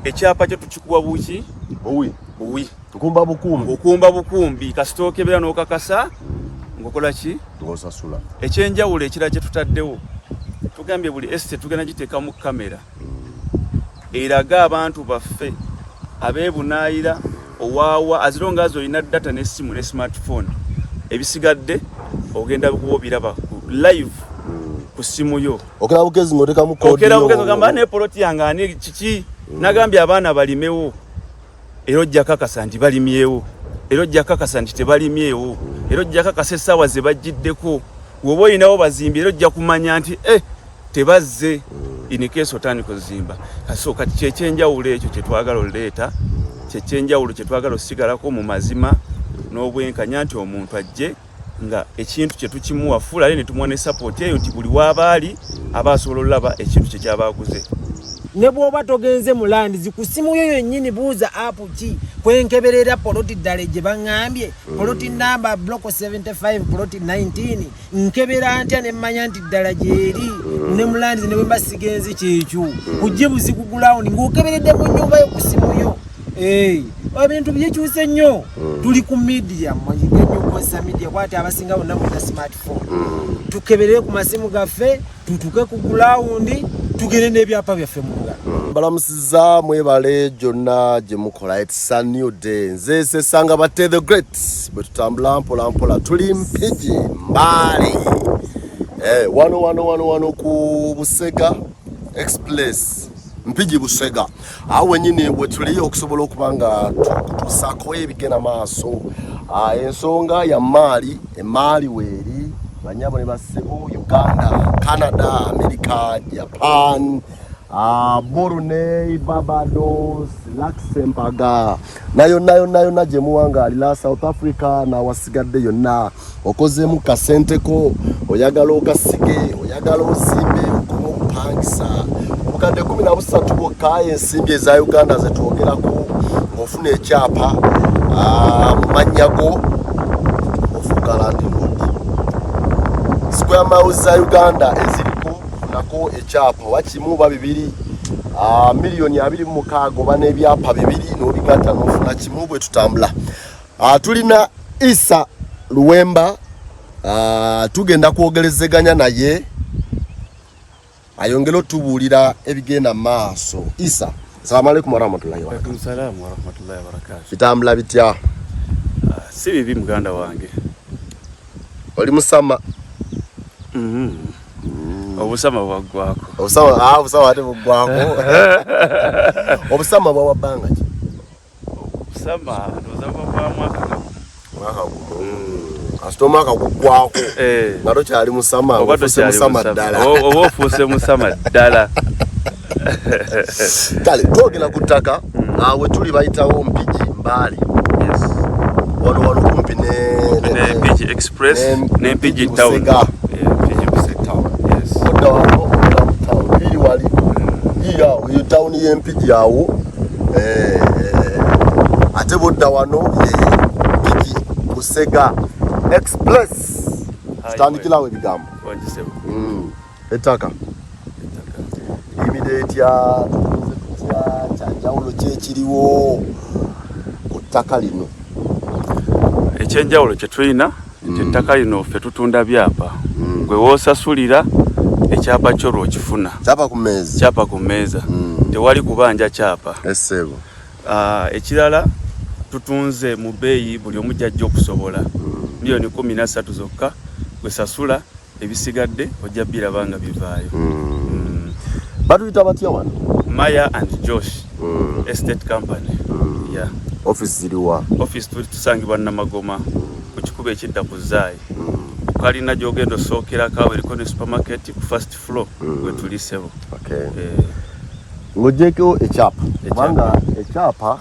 Ekyapa kyo tukikuwa buki? Buwi. Buwi. Nkumba bukumbi. Okumba bukumbi kasita okebera n'okakasa ng'okola ki? Ng'osasula. Ekyenjawulo ekirala kye tutaddewo, tugambye buli estate tugenda giteekamu kamera eraga abantu baffe abeebunaayira owaawa as long as olina data n'essimu ne smartphone, ebisigadde ogenda kuba obiraba ku live ku ssimu yo. Okera bugezi ng'otekamu code. Okera bugezi ogamba ne poloti yange ani kiki, nagambye abaana balimewo, era ojja kakasa nti balimyewo, era ojja kakasa nti tebalimyewo, era ojja kakasa essaawa ze bajjiddeko. Woba olinawo bazimbi, era ojja kumanya nti tebazze, in case otandika ozimba. So kati kyekyenjawulo ekyo kyetwagala oleeta, kyekyenjawulo kyetwagala osigalako mu mazima n'obwenkanya, nti omuntu ajje nga ekintu kye tukimuwa full, ate ne tumuwa ne support eyo nti buli waaba ali aba asobola olaba ekintu kye kyaba aguze. Ne bw'oba togenze mu lands, ku ssimu yo yennyini buuza app ki kwenkeberera poloti ddala gye baŋŋambye, poloti namba block 75, poloti 19, nkebera ntya ne mmanya nti ddala gyeri ne mu lands ne bwe mba sigenze? Kyekyo kujje buzigu ground ng'okeberedde mu nnyumba yo ku ssimu yo. Ebintu byekyuse nnyo, tuli ku media, mwayige nnyo okukozesa media kwati abasinga bonna mulina smartphone. Tukeberere ku masimu gaffe, tutuke ku ground, tugende n'ebyapa byaffe mu ngalo. Balamusiza, mwebale gyonna gye mukola. It's a new day. Nze Sesanga Bate the Great. Bwe tutambula mpola mpola, tuli Mpigi Mbale, wano wano wano wano ku Busega Express, Mpigi Busega, awo wenyini we tuli okusobola okuba nga tukutuusaako ebigenda maaso. Ensonga ya maali, emaali weeri, banyabo ne bassebo, Uganda, Canada, America, Japan, Brunei, Barbados, Luxembourg na yonna yonna yonna gye muwangaalira, South Africa n'awasigadde yonna. Okozeemu kasenteko, oyagala okasige, oyagala ozimbe, okome okupangisa, obukadde 13 bwokka, ensimbi eza Uganda zetwogerako, ng'ofuna ekyapa mu mannya go, ofuuka landlord. Square miles za Uganda eziriko nako ekyapa oba kimu oba bibiri, miliyoni 26, oba n'ebyapa bibiri n'obigatta n'ofuna kimu. Bwe tutambula, tulina Isa Luwemba, tugenda kwogerezeganya naye ayongere otubuulira ebigenda maaso. Isa, assalamu alaikum warahmatullahi wabarakatuh. Alaikum salamu warahmatullahi wabarakatuh. Bitambula bitya? Si bibi, muganda wange. Oli musama? Obusama bwaggwako. Obusama, obusama ate buggwako. Obusama bwawa bbanga ki? Obusama ndowooza buba bwa mwaka gumu. Mwaka gumu. Kasita omwaka guggwako nga tokyali musama, oba ofuuse tokyali musama musama. ddala. Oba ofuuse musama ddala. Kale twogera ku ttaka. We tuli bayitawo Mpigi Mbaale. Wano wano kumpi ne ne Mpigi Express ne Mpigi Town. Busega. Yeah, Mpigi Busega. Yes. Odda wano odda mu town iri wali yiyo awo, eyo tawuni y'Empigi awo. Ate bodda wano ye Mpigi Busega Express. Tutandikirawo ebigambo. Wangisebo. Ettaka liyimidde etya? Tutuuze tutya? Kyanjawulo ki ekiriwo ku ttaka lino? Ekyenjawulo kye tulina nti ettaka lino ffe tutunda byapa. Gwe woosasulira, ekyapa kyo lw'okifuna. Kyapa ku mmeeza. Kyapa ku mmeeza, tewali kubanja kyapa. Essebo. Ekirala tutunze mu bbeeyi buli omu gy'ajja okusobola, miliyoni 13 zokka. Gwe sasula, ebisigadde ojja biraba nga bivaayo. Batuyita batya wano? Maya and Josh Estate Company, yeah. Office ziriwa? Office tuli tusangibwa Namagoma, ku kikubo ekidda ku Zaayi, kalina gy'ogenda osookerako awo eriko ne supermarket, ku first floor we tuli, ssebo. Okay. Eh, Ng'ogyeko ekyapa, Ekyapa. kubanga ekyapa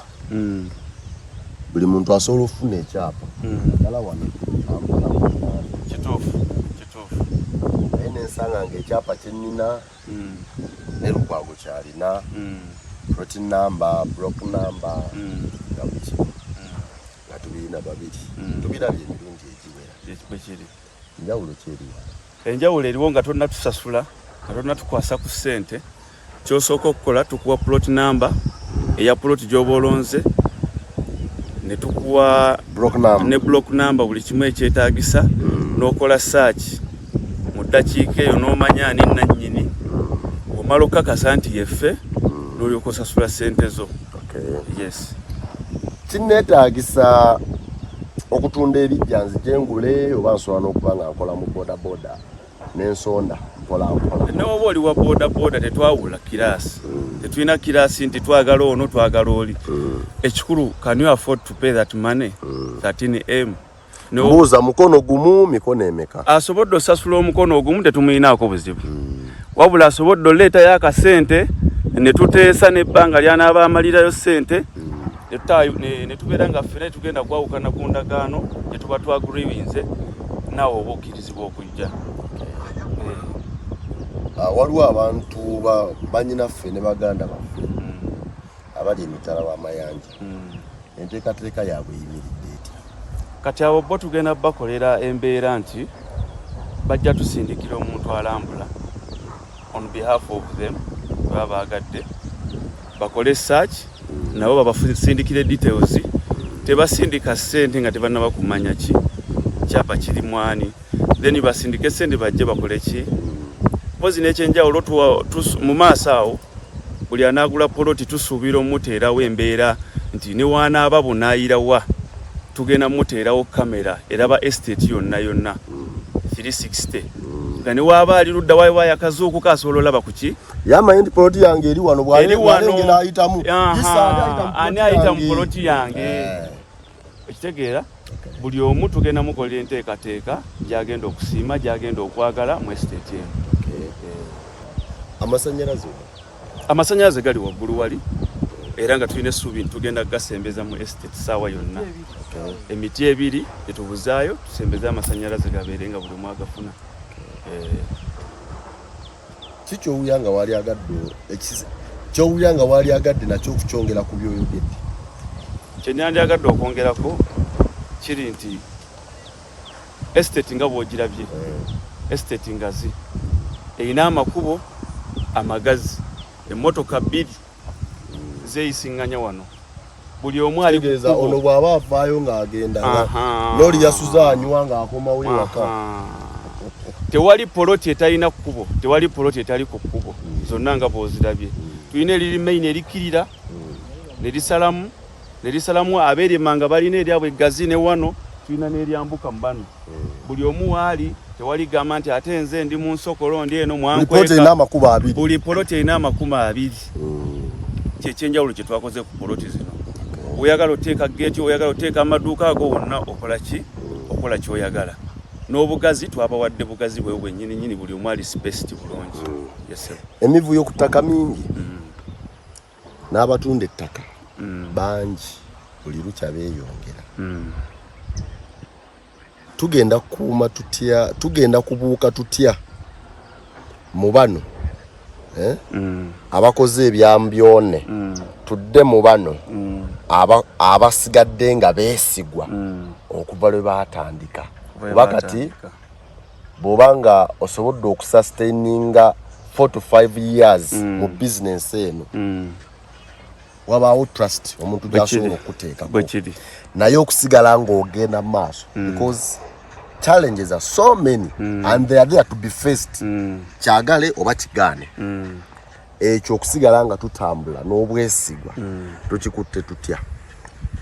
buli muntu asobola okufuna ekyapa, ddala wano Kampala mu Uganda. Kituufu, kituufu. Naye nensanga nga ekyapa kyenina ne Lukwago kyalina, plot number, block number, nga buli kimu nga tubirina babiri, tubirabye emirundi egiwera. Bwe kiri. Njawulo kyeri wano? Enjawulo eriwo nga tonnatusasula, nga tonnatukwasa ku ssente, kyosooka okukola, tukuwa plot number. Eya poloti gy'oba olonze ne tukuwa ne block number, buli kimu ekyetaagisa, n'okola search mu ddakiika eyo n'omanya ani nannyini. Omala okukakasa nti yeffe, n'olyoka osasula ssente zo. Yes. Kinneetaagisa okutunda ebijja nzije ngule, oba nsobola n'okuba nga nkola mu boda boda n'ensonda mpola mpola? Newoba oli wa boda boda, tetwawula class. Tetulina class nti twagala ono, twagala oli. Ekikulu, can you afford to pay that money, 13M? Mbuuza, mukono gumu, mikono emeka? Asobodde osasula omukono ogumu, tetumuyinaako buzibu. Wabula asobodde oleetayo akasente ne tuteesa n'ebbanga lyanaaba amalirayo ssente, ne tubeera nga ffena tugenda kwawukana ku ndagaano gye tuba twagreewinze, naawe oba okkirizibwa okujja. Ah, waliwo abantu banyinaffe ne baganda baffe abali emitala w'amayanja. Enteekateeka yaabwe eyimiridde etya? Kati abo bo tugenda bakolera embeera nti bajja tusindikira omuntu alambula on behalf of them. Baba baagadde bakole search, nabo babasindikire details. Tebasindika ssente nga tebannaba kumanya ki kyapa kiri mwani, then basindike sente bajje bakole ki. Mpozi n'ekyenjawulo, mu maaso awo buli anaagula poloti tusuubira omuteerawo embeera nti ne waanaaba bunaayirawa, tugenda muteerawo kamera eraba estate yonna yonna 360, nga ne waaba ali ludda waayo yakazuukuka asobola olaba ku ki. Yamanyi nti poloti yange eri wano. Eri wano. Bwalengera ayitamu. Aha, Gisa, ani ayita mu ani poloti ayita mu yange? poloti yange? Okitegeera, buli omu tugenda mukolera enteekateeka gyagenda okusiima, gyagenda okwagala mu estate eno. Amasanyalaze? Amasanyalaze gali waggulu wali, era nga tulina essuubi nti tugenda kugasembeza mu estate saawa yonna. Emiti ebiri tetubuzaayo, tusembeze amasanyalaze gabeere nga buli omu agafuna. Ki kyowulira nga wali agadde kyowulira nga wali agadde nakyo okukyongera ku byoyogedde? Kyenandyagadde okwongerako kiri nti estate nga bw'ogirabye, estate ngazi, erina amakubo amagazi, emmotoka bbiri zeeyisiŋŋanya wano, buli omu ali ku Kitegeeza kkubo. ono bw'aba avaayo ng'agenda n'oli yasuze anywa ng'akomawo ewaka. Tewali poloti etalina kkubo, tewali poloti etali ku kkubo. Zonna nga bw'ozirabye, tulina eriri main erikkirira ne lisalamu ne lisalamu. Abeerima nga balina eryabwe eggazi, ne wano tulina n'eryambuka mu bano. Buli omu waali, tewali gamba nti ate nze ndi mu nsokolo, ndi eno Buli poloti mwankweka. erina amakubo abiri. Buli poloti erina amakubo abiri. Kyekyenjawulo kye twakoze ku poloti zino. Oyagala oteeka geeti, oyagala oteeka amaduuka ago wonna, okola ki, okola kyoyagala. N'obugazi twabawadde bugazi bwe bwennyini nyini, buli omu ali spaced bulungi. Yes, sir. Emivuyo ku ttaka mingi n'abatunda ettaka bangi, buli lukya beeyongera. Tugenda kukuuma tutya, tugenda kubuuka tutya mu bano, eh? Abakoze ebyambyone, tudde mu bano abasigadde nga beesigwa okuva lwe baatandika? Kuba kati bw'oba nga osobodde okusustaininga 4 to 5 years mu bizinensi eno, wabaawo trust omuntu gy'asobola okuteekako. Bwe kiri. Naye okusigala ng'ogenda mu maaso, because challenges are so many and they are there to be faced, kyagale oba kigaane. Ekyo okusigala nga tutambula n'obwesigwa, tukikutte tutya?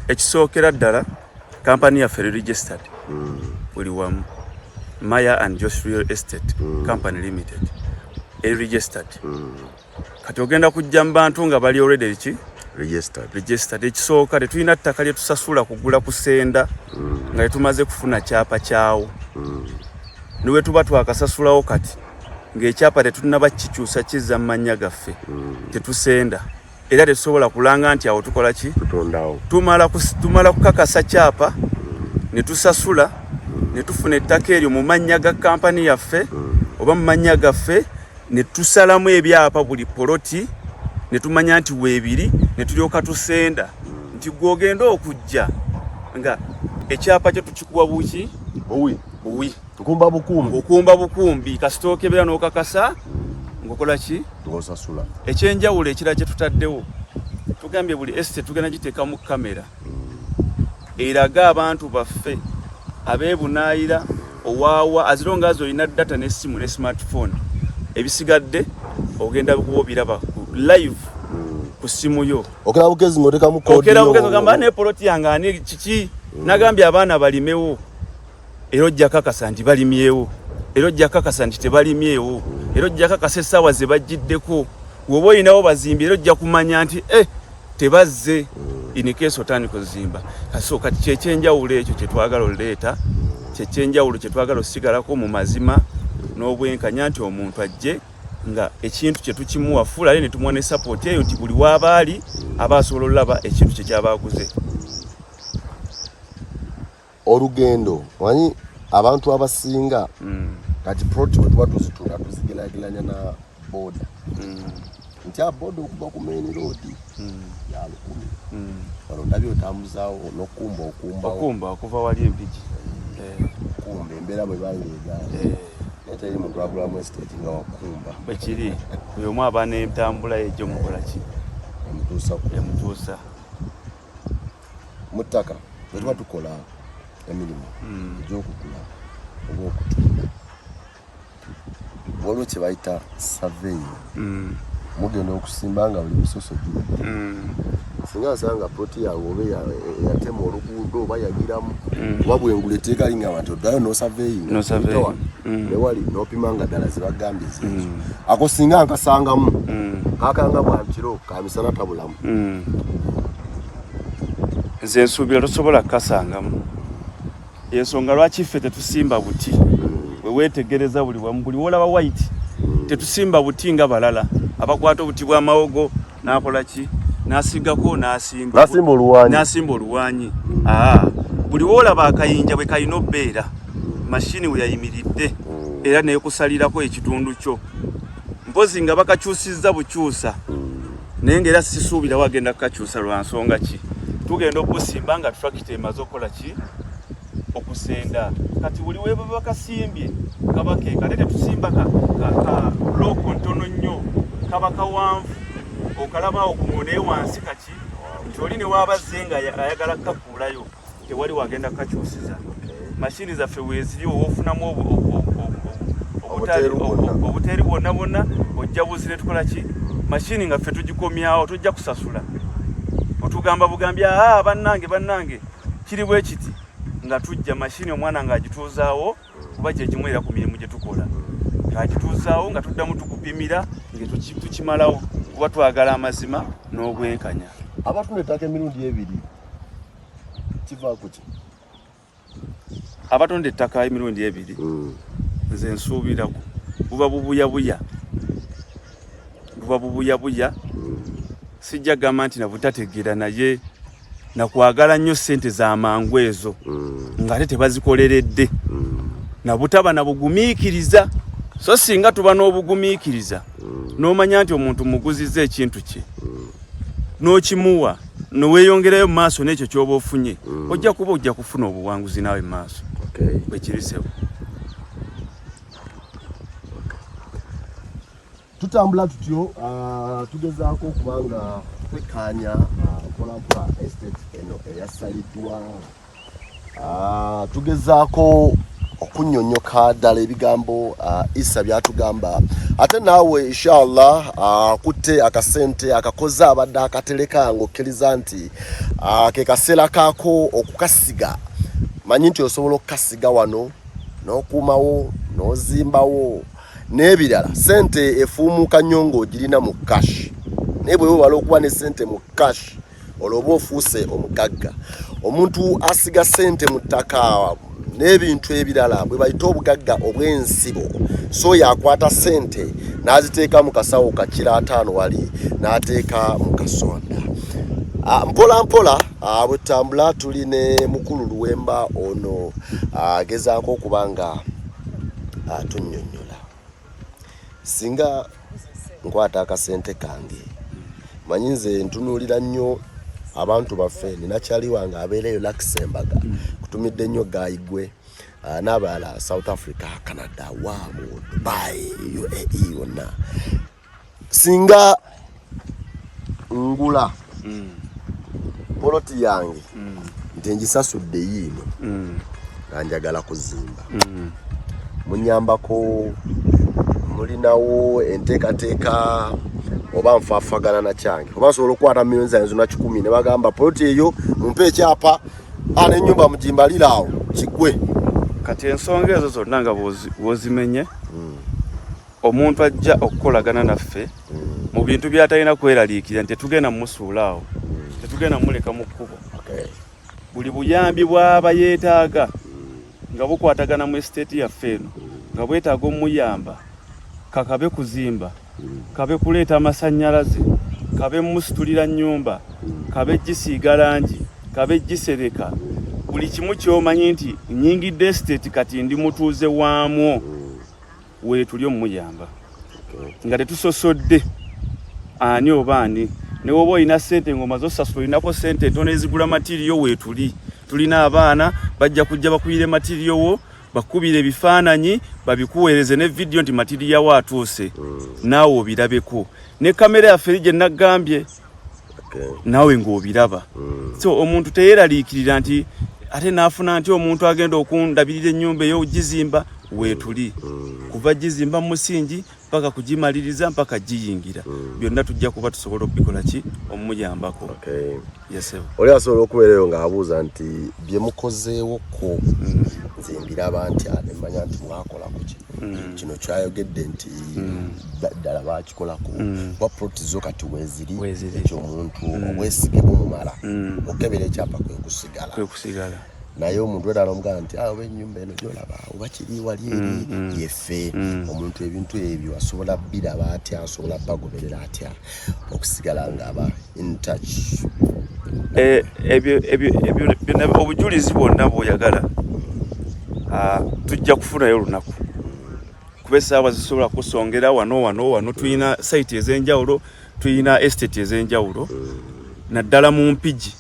Ekisookera ddala, kampani yaffe eri registered buli wamu. Maya and Josh Real Estate Company Limited eri registered. Kati ogenda kujja mu bantu nga bali already ki? Registered. Registered. Ekisooka, tetulina ttaka lye tusasula kugula kusenda nga tetumaze kufuna kyapa kyawo. Ne bwe tuba twakasasulawo kati ng'ekyapa tetunnaba kikyusa kizza mu mannya gaffe, tetusenda era tetusobola kulanga nti awo tukola ki? Tutondawo. Tumala kukakasa kyapa ne tusasula ne tufuna ettaka eryo mu mannya ga kampani yaffe oba mu mannya gaffe, ne tusalamu ebyapa buli poloti ne tumanya nti weebiri, ne tulyoka tusenda nti gw'ogenda okujja nga ekyapa kyo tukikuwa buki? Buwi. Buwi. Nkumba bukumbi. Okumba bukumbi, kasita okebera n'okakasa ng'okola ki? Ng'osasula. Ekyenjawulo ekirala kye tutaddewo, tugenda Tugambye buli estate tugenda giteekamu kamera eraga abantu baffe abeebunaayira owaawa, as long as olina data n'essimu ne smartphone, ebisigadde ogenda kuba obiraba ku live ku ssimu yo. Okera bugezi ng'otekamu code. Okera bugezi ogamba, "Ne poloti yange ani kiki?" Nagambye abaana balimewo, era ojja kakasa nti balimyewo, era ojja kakasa nti tebalimyewo, era ojja kakasa essaawa ze bajjiddeko. Woba olinawo bazimbi, era ojja kumanya nti tebazze, in case otandika ozimba. So kati kyekyenjawulo ekyo kyetwagala oleeta, kyekyenjawulo kyetwagala osigalako mu mazima n'obwenkanya, nti omuntu ajje nga ekintu kye tukimuwa full, ate ne tumuwa ne support eyo nti buli waaba ali aba asobola olaba ekintu kye kyaba aguze. Olugendo, manyi abantu abasinga kati plot bwe tuba tuzitunda tuzigerageranya na boda, nti a boda okuva ku main road ya 1000. Wano ndabye otambuzaawo n'okumba okumbawo. Okumba okuva wali Empigi. Kumba embeera bwe banga egaana, naye teri muntu agulamu estate nga wakumba. Bwekiri, buli omu aba n'entambula ye gyomukola ki? Emutuusa ku Emutuusa. Mu ttaka bwe tuba tukola emirimu egy'okugula oba okutunda, waliwo kye bayita surveying. Mugenda okusimba nga buli misoso giwedde. Singa nsanga ploti yange oba eyatema oluguudo oba yagiramu oba bwengula, etteeka lingamba nti oddayo nosurveying. Nosurveying. Newali nopima nga ddala zebagambye zeezo. Ako singa nkasangamu kakanga bwankiro kamisana tabulamu. Nze nsuubira tosobola kukasangamu. Ensonga lwaki ffe tetusimba buti, bwe weetegereza buli wamu, buli wolaba white, tetusimba buti nga balala abakwata obuti bw'amawogo n'akola ki, n'asigako, n'asimba. N'asimba oluwanyi. N'asimba oluwanyi. Aa, buli woolaba akayinja bwe kalina obbeera, mashini we yayimiridde era nekusalirako ekitundu kyo, mpozi nga bakakyusizza bukyusa, naye ngaera sisuubirawo agenda kukakyusa. Lwa nsonga ki? Tugenda okusimba nga tractor emaze okukola ki? Okusenda. Kati buli weba bakasimbye kaba keeka, ate tetusimba ka block ntono nnyo, kaba kawanvu okalabaawo ku naye wansi kaki nti oli ne waabazze nga ayagala kukakuulayo, tewali wagenda kukakyusiza. Mashini zaffe weeziri, owofunamu Obuteeru bwonna. Obuteeri bwonna bwonna ojja buzi ne tukola ki, mashini nga ffe tugikomyawo, tojja kusasula. Otugamba bugambi, "Aa, bannange, bannange, kiri bwe kiti," nga tujja mashini, omwana ng'agituuzaawo, kuba gyegimu era ku mirimu gye tukola, ng'agituuzaawo nga tuddamu tukupimira nga tukimalawo, kuba twagala amazima n'obwenkanya. Abatunda ettaka emirundi ebiri kiva ku ki? Abatunda ettaka emirundi ebiri, nze nsuubira buba bubuyabuya, buba bubuyabuya. Sijja gamba nti nabutategeera, naye nakwagala nnyo ssente z'amangu ezo ng'ate tebazikoleredde, nabutaba na bugumiikiriza. So singa tuba n'obugumiikiriza n'omanya nti omuntu muguzizza ekintu kye n'okimuwa, neweeyongerayo mu maaso n'ekyo ky'oba ofunye, ojja kuba ojja kufuna obuwanguzi naawe mu maaso. Bwekirisewo. Tutambula tutyo, tugezaako okuba nga twekkaanya mpolampola estate eno eyasaliddwa. Tugezaako okunyonyoka ddala ebigambo Isa byatugamba. Ate naawe inshallah kutte akasente akakoze abadde akatereka ng'okkiriza nti ke kaseera kaako okukasiga, manyi nti osobola okukasiga wano n'okuumawo n'ozimbawo n'ebirala. Sente efuumuuka nnyo ng'ogirina mu cash, naye bwe wewala okuba ne sente mu cash, olwo oba ofuuse omugagga. Omuntu asiga sente mu ttaka n'ebintu ebirala bwe bayita obugagga obw'ensibo. So yakwata sente n'aziteeka mu kasawo ka kiro 50 wali n'ateeka mu kasonda. Mpola mpola bwe tutambula, tuli ne mukulu Luwemba ono agezaako okuba nga tunnyonnyola. Singa nkwata akasente kange, manyi nze ntunuulira nnyo abantu baffe. Nina kyali wange abeera eyo Luxembourg, kutumidde nnyo gayigwe, n'abalala South Africa, Canada, waamu Dubai, UAE wonna. Singa ngula Poloti yange nti ngisasudde yiino nga njagala kuzimba, munyambako? Mulinawo enteekateeka oba nfaafagana na kyange, oba nsobola okukwata miliyoni zange zonna 100 ne bagamba poloti eyo mumpe ekyapa n'ennyumba mugimbalire awo kiggwe? Kati ensonga ezo zonna nga bw'ozimenye, omuntu ajja okukolagana naffe mu bintu by'atalina kweraliikirira nti tetugenda mumusuula awo, tetugenda mumuleka mu kkubo. Buli buyambi bw'aba yeetaaga nga bukwatagana mu estate yaffe eno, nga bwetaaga omuyamba, kakabe kuzimba, kabe kuleeta amasannyalaze, kabe musitulira nnyumba, kabe gisiiga langi, kabe gisereka, buli kimu ky'omanyi nti nyingidde estate kati ndi mutuuze waamwo, weetuli omuyamba nga tetusosodde ani oba ani. Ne woba olina sente ng'omaze osasula, olinako sente entono ezigula material, weetuli. Tulina abaana bajja kujja bakuyire material wo, bakubira ebifaananyi, babikuweereze ne vidiyo nti material wo atuuse, naawe obirabeko ne kamera yaffe eri gye naggambye, naawe ng'obiraba. So omuntu teyeeraliikirira nti ate naafuna nti omuntu agenda okundabirira ennyumba ey'ogizimba. Weetuli kuva gizimba mu musingi mpaka kugimaliriza mpaka giyingira, byonna tujja kuba tusobola okubikola ki omuyambako. Yes, sir. Oli asobola okubeerayo ng'abuuza nti bye mukozeewoko nze mbiraba ntya ne mmanya nti mwakolako kino? Kino kyayogedde nti ddala bakikolako, kuba plot zo kati weeziri. Weeziri. Ekyo omuntu obwesige bumumala okebera ekyapa kwe kusigala. Kwe kusigala. Naye omuntu wetala omugamba nti, "Ah, oba ennyumba eno gyolaba oba kiri wali eri yeffe." Omuntu ebintu ebyo asobola biraba atya? Asobola bagoberera atya okusigala ng'aba in touch? Ebyo byonna, obujulizi bwonna bw'oyagala, tujja kufunayo olunaku, kuba essaawa zisobola kusongera wano wano wano. Tulina site ez'enjawulo, tulina estate ez'enjawulo, naddala mu Mpigi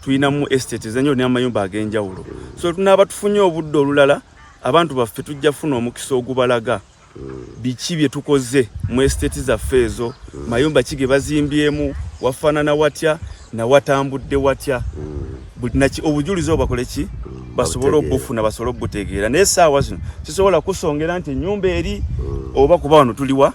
tulinamu estate ez'enjawulo n'amayumba ag'enjawulo. So tunaaba tufunye obudde olulala, abantu baffe tujja kufuna omukisa ogubalaga biki bye tukoze mu estate zaffe ezo, mayumba ki ge bazimbyemu, wafaanana watya, nawatambudde watya. Obujulizi obwo bakole ki, basobole babutegeere. Obufuna basobole obutegeera. Naye essaawa zino sisobola kusongera nti ennyumba eri oba, kuba wano tuliwa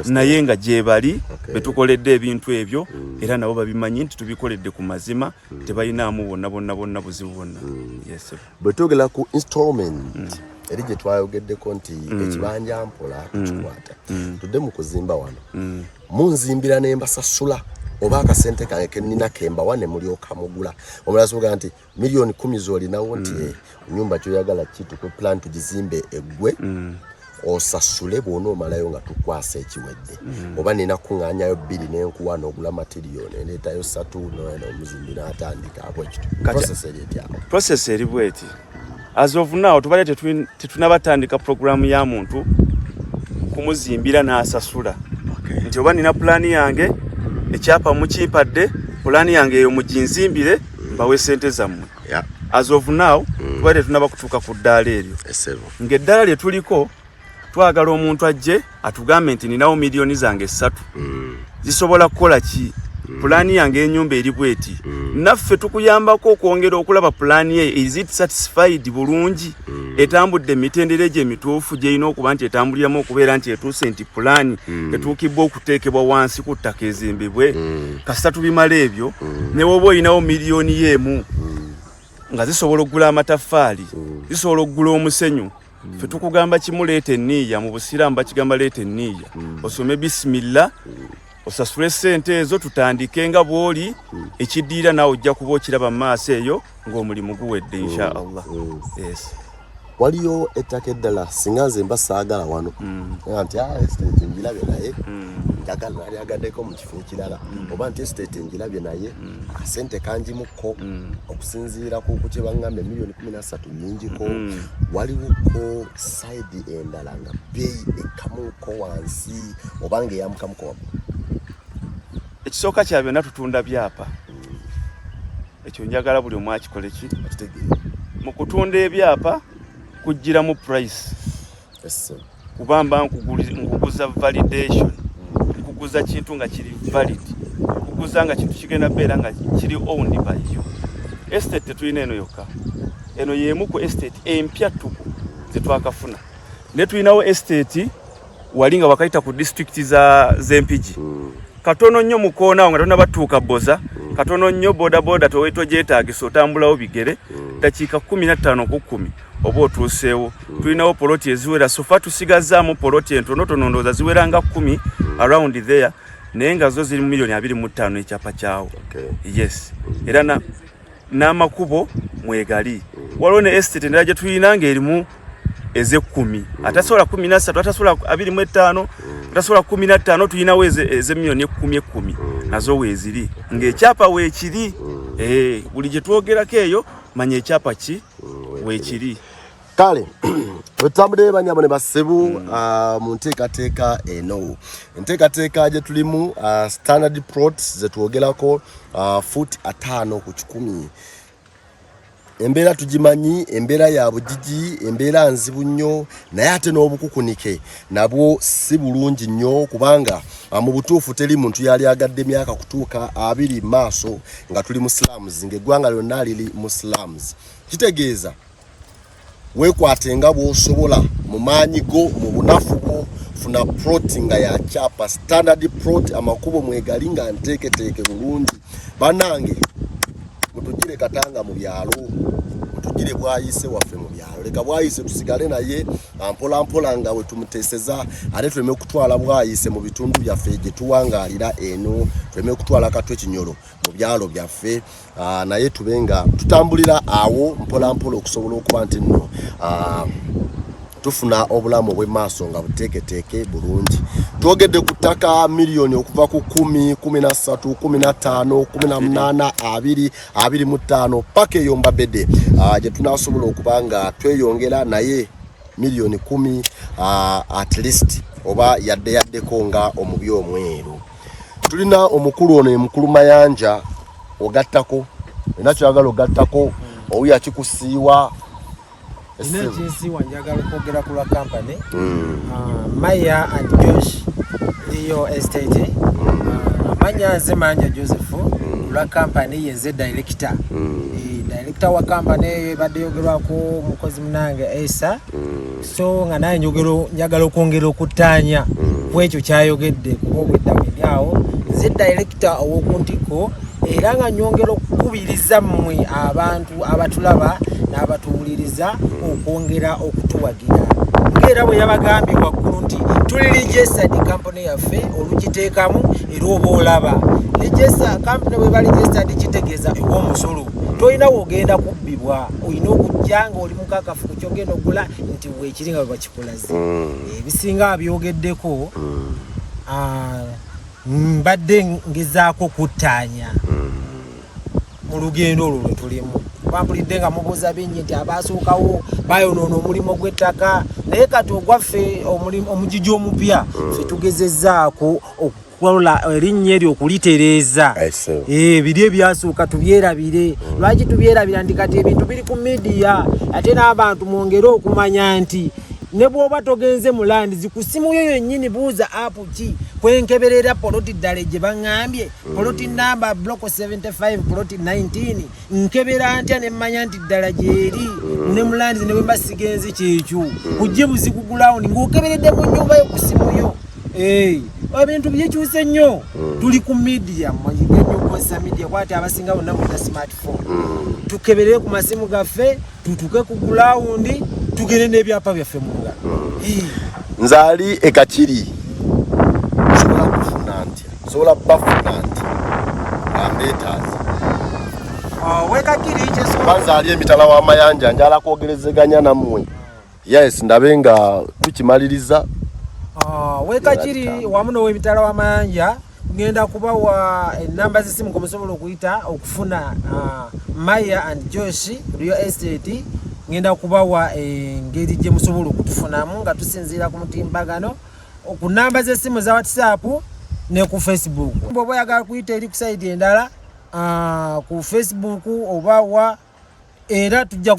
naye nga gyebali betukoledde ebintu ebyo, era nabo babimanyi nti tubikoledde ku mazima, tebalinaamu bonna bonna bonna buzibu bwonna. Yes, sir. Bwe twogera ku installment eri gye twayogeddeko nti ekibanja mpola tukikwata, tudde mu kuzimba wano, munzimbira ne mbasasula oba akasente kange kenina kembawa ne mulyoka mugula? Omulala sobola nti miliyoni 10 z'olinawo nti nyumba kyoyagala kitukwe plan tugizimbe eggwe, osasule bw'onoomalayo nga tukwasa ekiwedde, oba nina kuŋŋaanyayo bbiri n'enkuwa n'ogula material nendeetayo ssatu n'omuzimbi n'atandika abo ekito? Process eri etyawo? Process eri bweti: as of now tubadde tetunabatandika programu ya muntu kumuzimbira n'asasula nti oba nina pulaani yange, ekyapa mukimpadde, pulaani yange eyo muginzimbire mbawe sente zammwe. As of now tubadde tetunaba kutuuka ku ddaala eryo. Esebo. Ng'eddaala lye tuliko, twagala omuntu ajje atugambe nti ninawo miliyoni zange 3, zisobola kukola ki? Pulaani yange ennyumba eri bweti. Naffe tukuyambako okwongera okulaba pulaani ye, is it satisfied bulungi, etambudde emitendera egyo emituufu gyerina okuba nti etambuliramu okubeera nti etuuse nti pulaani etuukibwa okuteekebwa wansi ku ttaka ezimbibwe. Kasita tubimala ebyo, ne woba olinawo miliyoni yeemu nga zisobola okugula amataffaali, zisobola okugula omusenyu, ffe tukugamba kimu: leeta enniiya. Mu Busiraamu bakigamba leeta enniiya, osome bisimilla, osasule sente ezo, tutandike nga bw'oli. Ekiddiira naawe ojja kuba okiraba mu maaso eyo ng'omulimu guwedde, insha Allah. Yes. Waliyo ettaka eddala singa nze mba saagala wano, nga nti, "Ah, estate ngirabye naye njagala nalyagadeko mu kifo ekirala," oba nti estate ngirabye naye akasente kangimuko okusinziira ku kye baŋŋamba, emiliyoni 13 nnyingiko, waliwoko side endala nga bbeeyi ekkamuko wansi oba nga eyamukamuko waggulu? Ekisooka kya byonna, tutunda byapa. Ekyo njagala buli omu akikole ki okitegeera. Mu kutunda ebyapa kugiramu price, kuba mba nkuguza validation, nkuguza kintu nga kiri valid, nkuguza Tukiguza nga kintu kigenda beera nga kiri owned by you. Estate tetulina eno yokka, eno y'emu ku estate empya ttuku zetwakafuna, naye tulinawo estate wali nga wakayita ku district za z'Empigi katono nnyo mu koona awo nga tonabatuuka Boza, katono nnyo. Boda boda togyetaagisa, otambulawo bigere dakiika 15 ku 10 oba otuuseewo. Tulinawo poloti eziwera, so far tusigazaamu poloti entonotono, ndowooza ziwera nga 10 around there, naye nga zo ziri mu miliyoni 25 ekyapa kyawo. Yes, era n'amakubo mwegali. Waliwo ne estate endala gye tulina ng'erimu ez'ekkumi, atasobola 13, atasobola 25, atasobola 15, tulinawo ez'emiliyoni 10 10, nazo weeziri ng'ekyapa weekiri. Eh, buli gye twogerako eyo manya ekyapa ki weekiri. Kale wetutambudde banyabo ne bassebo mu nteekateeka eno, enteekateeka gye tulimu, standard plots zetwogerako, foot 50 ku 100. Embeera tugimanyi, embeera ya bugigi, embeera nzibu nnyo, naye ate n'obukukunike nabwo si bulungi nnyo, kubanga mu butuufu teri muntu yali agadde myaka kutuuka 20 maaso nga tuli mu slums, ng'eggwanga lyonna liri mu slums. Kitegeeza weekwate nga bw'osobola mu maanyi go, mu bunafu bwo, funa plot nga ya kyapa, standard plot, amakubo mwegali, nga nteeketeeke bulungi. Bannange, mutugire Katanga mu byalo, mutugire Bwayise waffe mu byalo. Leka Bwayise tusigale naye mpola mpola nga we tumuteeseza, ate tuleme kutwala Bwayise mu bitundu byaffe gye tuwangaalira eno, tuleme kutwala Katwe Kinyolo mu byalo byaffe, naye tube nga tutambulira awo mpola mpola okusobola okuba nti nno tufuna obulamu obw'emaaso nga buteeketeeke bulungi. Twogedde ku ttaka miliyoni okuva ku 10, 13, 15, 18, 20, 25, paka eyo mbabedde gye tunasobola okuba nga tweyongera, naye miliyoni 10 at least oba yadde yaddeko nga omubi omweru. Tulina omukulu ono, emukulu Mayanja, ogattako olina kyoyagala ogattako owuya kikusiiwa? Nina ekinsiiwa, njagala okwogera ku lwa kampany Maya and Josh Real Estate. Amanya nze Manja Joseph, ku lwa kampany yenze director. Director wa kampany eyo ebadde yogerwako omukozi munange Esa, so nga naye njagala okwongera okuttaanya ku ekyo kyayogedde, kuba obwedda wendi awo nze director ow'oku ntikko, era nga nyongera okukubiriza mmwe abantu abatulaba n'abatuwuliriza okwongera okutuwagira, ngaera bwe yabagambye waggulu nti tuli registered company yaffe, olugiteekamu era oba olaba register company. Bwe bali registered kitegeeza ew'omusolo tolina wogenda kubbibwa, olina okujja nga oli mukakafu ku kyogenda okugula nti weekiri nga bwe bakikulaze. Ebisinga abyogeddeko, mbadde ngezaako kuttaanya mu lugendo olwo lwe tulimu. Bampulidde nga mubuuza bingi nti abasookawo bayonoona omulimu gw'ettaka, naye kati ogwaffe omugigi omupya ffe tugezezzaako okukola erinnya eryo okulitereeza. I see. Eh, biri ebyasooka tubyerabire. Lwaki tubyerabira? Nti kati ebintu biri ku media, ate n'abantu mwongere okumanya nti ne bw'oba togenze mu lands, ku simu yo yennyini buuza app ki kwenkeberera poloti ddala gye baŋŋambye, poloti namba block 75, poloti 19, nkebera ntya ne mmanya nti ddala gyeri ne mu lands ne bwe mba sigenze? Kyekyo kujje buzi ku ground ng'okeberedde mu nnyumba yo ku simu yo. Eh, ebintu byekyuse nnyo, tuli ku media, mwayige nnyo okukozesa media kwati abasinga bonna mulina smartphone. Tukeberere ku masimu gaffe, tutuke ku ground, tugende n'ebyapa byaffe mu ngalo. Eh, Nze ali ekakiri nsobola kufuna ntya, nsobola bafuna ntya nga mbeetaaza? Oh, wekakiri kyesobola Banze ali emitala w'amayanja, njala kwogerezeganya nammwe, yes, ndabe nga tukimaliriza. Ah, wekakiri wamu n'owemitala w'amayanja, ngenda kubawa enamba z'essimu kwe musobola okuyita okufuna Maya and Josh Real Estate. Ngenda kubawa engeri gye musobola okutufunamu nga tusinziira ku mutimbagano, ku namba z'essimu za WhatsApp ne ku Facebook. Bw'oba oyagala kuyita eri ku side endala, ku Facebook oba wa, era tujja.